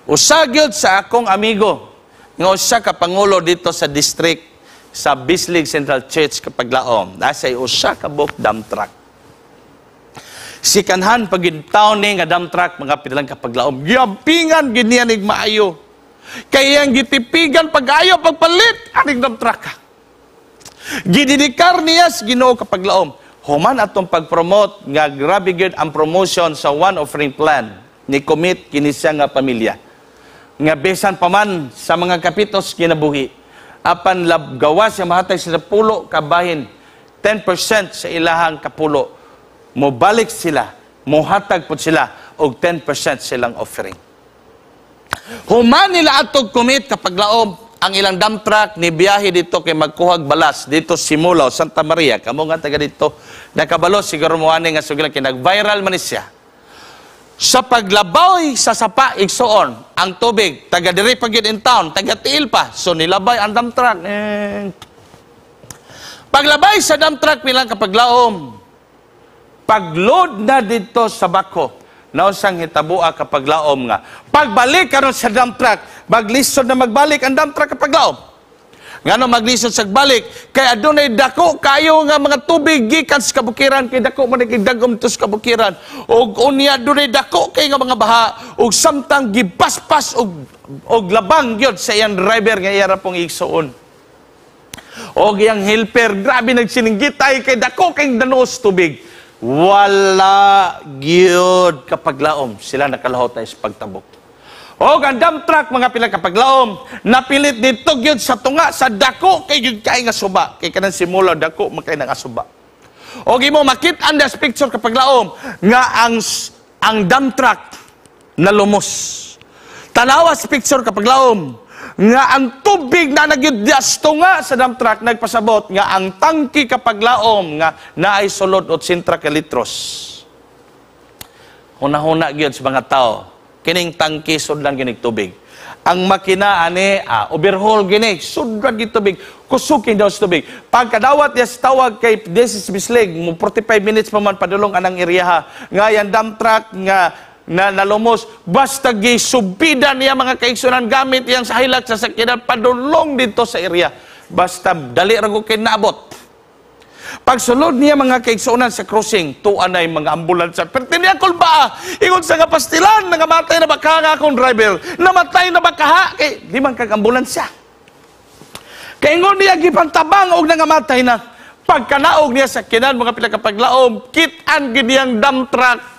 usa gyud sa akong amigo nga usa ka pangulo dito sa district sa Bislig Central Church kapaglaom, nasa usa ka buok dump truck. Sikanhan pag taon ni nga dump truck, mga pilang kapaglaom, giampingan gid niya nig maayo. Kay iyang gitipigan pag-ayo pagpalit aning dump truck. Gididikar niya sa Ginoo kapaglaom. Human atong pag-promote nga grabe gyud ang promotion sa one offering plan, ni commit kini siya nga pamilya. Nga bisan pa man sa mga kapitos kinabuhi, apan lab gawas siya mahatag sila pulo kabahin, 10% sa ilahang kapulo, mobalik sila, mohatag pud sila og 10% silang offering. Human nila atog commit kapaglaom, ang ilang dump truck ni biyahe dito kay magkuhag balas dito Simulaw, Santa Maria. Kamo nga taga dito nakabalo siguro mo ani nga sugilan kay nag-viral man ni siya. Sa paglabay sa sapa igsoon, ang tubig taga diri pa gyud in town, taga tiil pa. So nilabay ang dump truck. Paglabay sa dump truck nilang kapaglaom, pagload na dito sa bako, nausang hitabua kapaglaom nga pagbalik karon sa dump truck, maglisod na magbalik ang dump truck kapaglaom. Ngano maglisod sa balik? Kay adunay dako kayo nga mga tubig gikan sa kabukiran, kay dako man kay dagom to sa kabukiran. Og unya adunay dako kay nga mga baha og samtang gipaspas og labang gyud sa iyang driver nga iya ra pong igsuon. Og iyang helper grabe nagsininggitay kay dako kay danos tubig. Wala gyud kapaglaom sila nakalahot sa pagtabok. Og ang dump truck mga pila kapaglaom napilit dito gyud sa tunga sa dako kay gyud kay nga suba, kay kanang simula dako man kay nga suba. O imo makit-an sa picture, kapaglaom, nga ang dump truck na lumos. Tanawa sa picture, kapaglaom, nga ang tubig na nagyudyasto nga sa dump truck nagpasabot nga ang tangki, kapaglaom, nga naay sulod 80 ka litros. Hunahuna gyud sa mga tao, kining tangki sudlan ginig tubig. Ang makina ani overhaul gini, sudlan gid tubig, kusukin daw sa tubig. Pagkadawat niya sa tawag kay this is bislig, mo 45 minutes pa man padulong anang area nga yan dump truck nga na nalumos, basta gisubida niya, mga kaigsunan, gamit iyang sa Hilux sa sakyanan padulong dito sa area. Basta dali ra kay naabot. Pagsulod niya, mga kaigsunan, sa crossing, tuan ay mga ambulansya. Pero niya kulba, ingon sa nga pastilan, nangamatay na ba ka nga akong driver? Namatay na ba kaha? Kay, di man kag ambulansya. Kay ingon niya, gipantabang og nangamatay na. Pagkanaog niya sa kinan, mga pinakapaglaom, kit-an gid niyang dump truck.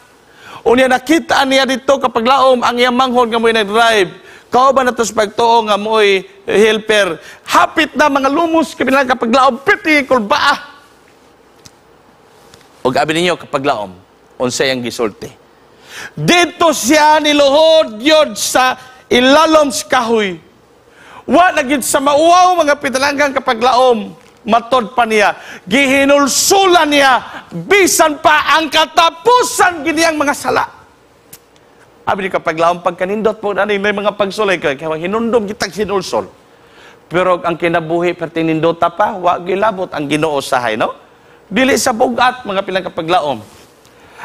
Unya nakita niya dito, kapaglaom, ang iyang manghod nga mo'y nag-drive. Kauban na to sa pagtuo nga mo'y helper. Hapit na mga lumos kabilang, kapaglaom, piti kulba. O gabi ninyo, kapaglaom, unsay ang gisulti. Dito siya niluhod yod sa ilalom sa kahoy. Wa na gid sa mauwaw, mga pitalanggang kapaglaom. Matod pa niya, gihinulsulan niya, bisan pa ang katapusan giniyang mga sala. Abi ni kapaglaom, pagkanindot po ani may mga pagsulay kay kay hinundom kitag hinulsol. Pero ang kinabuhi pertinindota pa, wa gilabot ang Ginoo sahay, no? Dili sa bugat, mga pilang kapaglaom.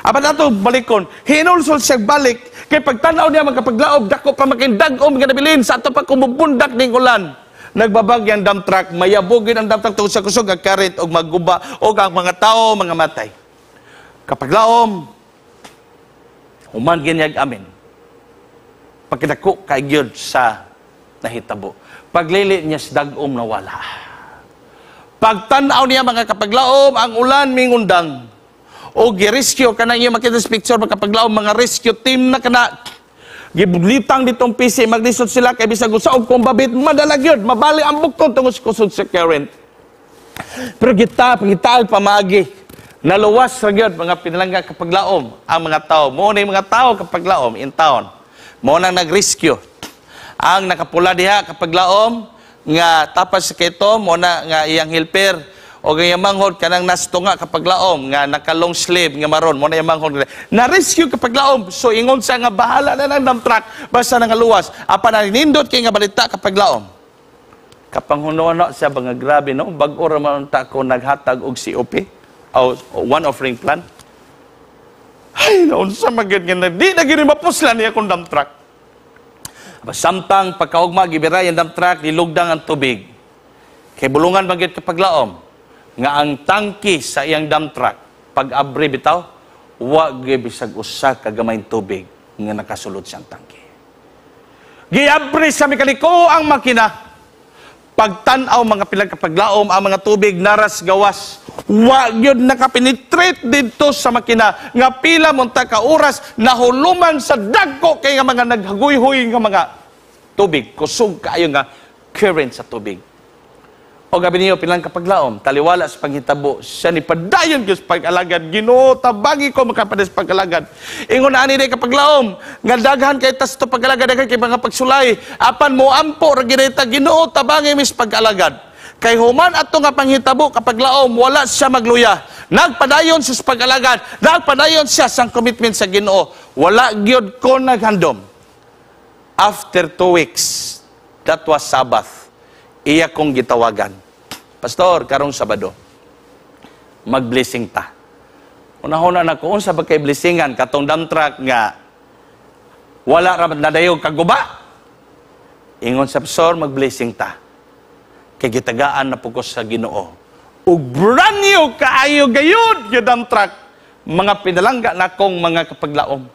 Apan ato balikon, hinulsol siya balik kay pagtan-aw niya, mga kapaglaom, dako pa makindag-om nga nabilin sa ato pa kumubundak ning ulan. Nagbabag yang dump truck, mayabugin ang dump truck tungod sa kusog nga current og magguba og ang mga tao mga matay. Kapaglaom, human ginyag amin. Pagkadako kay gyud sa nahitabo. Paglili niya sa dag-om na wala. Pagtan-aw niya, mga kapaglaom, ang ulan mingundang. O gi-rescue kana iyo makita sa picture, mga kapaglaom, mga rescue team na kana gibulitang ditong PC, maglisod sila kay bisag usaog kung babit madala gyud mabali ang bukton tungod sa kusog sa current. Pero gita pangitaag pamagi, naluwas ra gyud, mga pinalangga kapaglaom, ang mga tao. Mo ni mga tao, kapaglaom, in town mo nang nag-rescue. Ang nakapula diha, kapaglaom, nga tapas sa keto mo na nga iyang helper o iyang manghod kanang nastunga, kapaglaom, nga naka long sleeve nga maron mo na iyang manghod na rescue, kapaglaom. So ingon siya nga bahala na ng dump truck basta nangaluwas. Apan ang nindot kay nga balita, kapaglaom, kapanghuno siya ba nga grabe, no, bag-o ra man ta ko naghatag og COP o one offering plan. Ay, naunsa man gyud nga di na gyud mapuslan niya akong dump truck. Samtang pagkaugma gibira yung dump truck, nilugdang ang tubig. Kay bulungan man gyud, kapaglaom, nga ang tangki sa iyang dump truck, pag abri bitaw, wa gyud bisag usa ka gamayng tubig nga nakasulod siyang tangki. Giabri sa mekaniko ang makina. Pagtan-aw, mga pilang kapaglaom, ang mga tubig naras gawas. Wa gyud nakapenetrate didto sa makina nga pila monta ka oras nahuluman sa dagko kay nga mga naghaguyhoy nga mga tubig, kusog kaayo nga current sa tubig. O gabi niyo pilang kapaglaom, taliwala sa panghitabo, siya ni padayon gyud sa pag-alagad. Ginoo, tabangi ko makapadas pag-alagad. Ingon ani day, kapaglaom, nga daghan kay tas to pag-alagad, daghan kay mga pagsulay. Apan mo ampo ra gyud ta, Ginoo, tabangi mis pag-alagad. Kay human ato nga panghitabo, kapaglaom, wala siya magluya. Nagpadayon siya sa pag-alagad, nagpadayon siya sa commitment sa Ginoo. Wala gyud ko naghandom. After 2 weeks, that was Sabbath, iya kong gitawagan. "Pastor, karong Sabado, mag-blessing ta." Unahuna na ko, unsa ba kay blessingan katong dump truck nga wala ra nadayog kaguba? Ingon sa pastor, "Mag-blessing ta. Kay gitagaan na po ko sa Ginoo. Ug brand new kaayo gayud yung dump truck." Mga pinalangga na kong mga kapaglaom.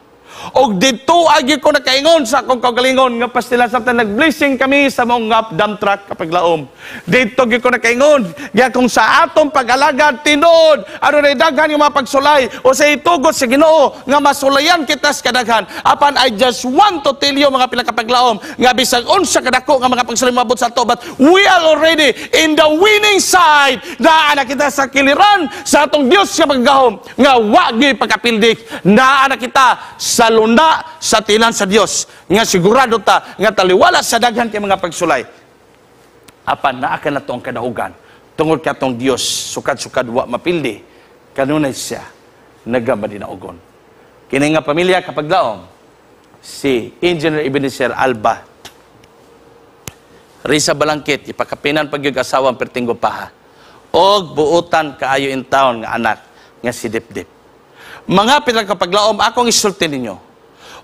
Og dito agi ko nakaingon sa akong kaugalingon nga pastila samtang nag-blessing kami sa maong dump truck, kapaglaom. Dito gyud ko nakaingon nga kung sa atong pag-alagad tinuod adunay daghan yung mga pagsulay o sa itugot sa Ginoo nga masulayan kita sa kadaghan. Apan I just want to tell you, mga pinakapaglaom, nga bisag unsa kadako nga mga pagsulay mabot sa ato, but we are already in the winning side. Naa na kita sa kiliran sa atong Dios nga maggahom nga wa gyud pagkapildik. Naa na kita sa luna sa tilan sa Dios nga sigurado ta nga taliwala sa daghan kay mga pagsulay, apan naa ka nato ang kadaugan tungod katong Dios sukad-sukad wa mapildi, kanunay siya nagamadinaugon. Kini nga pamilya, kapaglaom, si Engineer Ebenezer Alba, Risa Balangkit, ipakapinan pagyud asawang pertinggo paha og buutan kaayo in town nga anak nga si Dipdip. Mga pinagkapaglaom, akong isulti ninyo,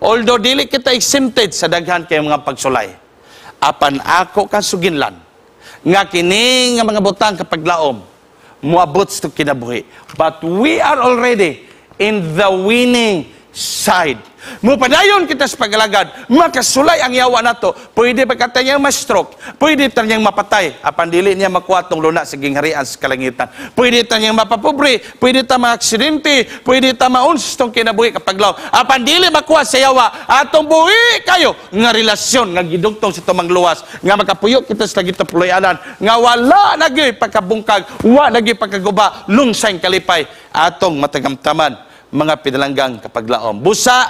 although dili kita exempted sa daghan kay mga pagsulay, apan ako kang suginlan nga kini nga mga butang, kapaglaom, moabot sa kinabuhi, but we are already in the winning side. Mupadayon kita sa pag-alagad, makasulay ang yawa nato. Pwede pa kata niyang ma-stroke, pwede ta niyang mapatay, apan dili niya makuha tong luna sa gingharian sa kalangitan. Pwede ta niyang mapapobre, pwede ta maaksidente, pwede ta mauns tong kinabuhi, kapaglaom. Apan dili makuha sa yawa atong buhi kayo nga relasyon nga gidugtong sa tumang luwas, nga makapuyo kita sa langit puloy-anan, nga wala na gyud pagkabungkag, wa na gyud pagkaguba, lungsay kalipay atong matagamtaman, mga pinalanggang kapaglaom. Busa,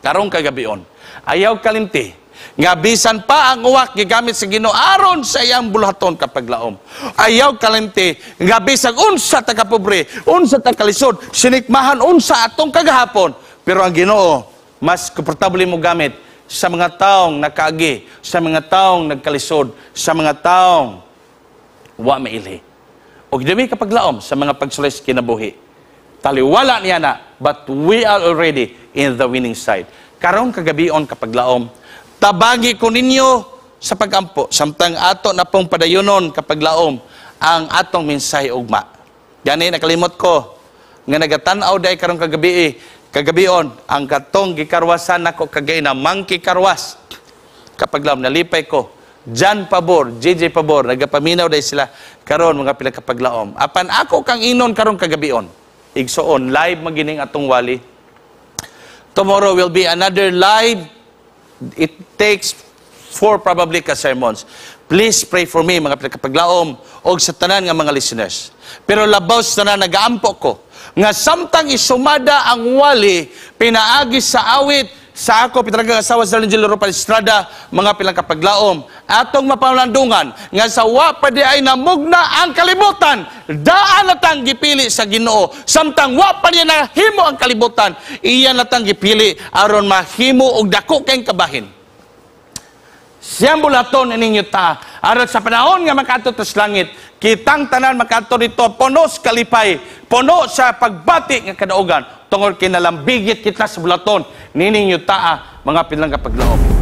karong kagabion, ayaw kalimti, nga bisan pa ang uwak gigamit sa Ginoo aron sa iyang buluhaton, kapaglaom. Ayaw kalimti nga bisan unsa ta kapobre, unsa ta kalisod, sinikmahan unsa atong kagahapon, pero ang Ginoo mas komportable mo gamit sa mga taong nakaagi, sa mga taong nagkalisod, sa mga taong wa mailhi. Og dumi, kapaglaom, sa mga pagsulay sa kinabuhi, taliwala niya na, but we are already in the winning side. Karong kagabion, kapaglaom, tabagi ko ninyo sa pagampo, samtang ato na pong padayonon, kapaglaom, ang atong mensahe ugma. Gani nakalimot ko, nga nagatanaw day karong kagabi, kagabion, ang katong gikarwasan nako kagay na monkey carwash. Kapaglaom, nalipay ko. Jan Pabor, JJ Pabor, nagapaminaw day sila karon, mga pinakapaglaom. Apan ako kang inon karong kagabion. Igsoon, live magining atong wali. Tomorrow will be another live. It takes four probably ka sermons. Please pray for me, mga pinakapaglaom, og sa tanan nga mga listeners. Pero labaw sa tanan, nagaampo ko nga samtang isumada ang wali, pinaagi sa awit sa ako pitalagang asawa sa Angelo Ropa Estrada, mga pilang kapaglaom, atong mapalandungan nga sa wa pa di ay namugna ang kalibutan, daan natang gipili sa Ginoo. Samtang wa pa niya nahimo ang kalibutan, iya natang gipili aron mahimo og dako kay kabahin. Siyang bulaton ninyo ta aron sa panahon nga makaadto ta sa langit, kitang tanan makaadto dito puno sa kalipay, puno sa pagbati nga kadaugan tungod kinalambigit kita sa bulaton nining yutaa, mga pinlang kapaglaom.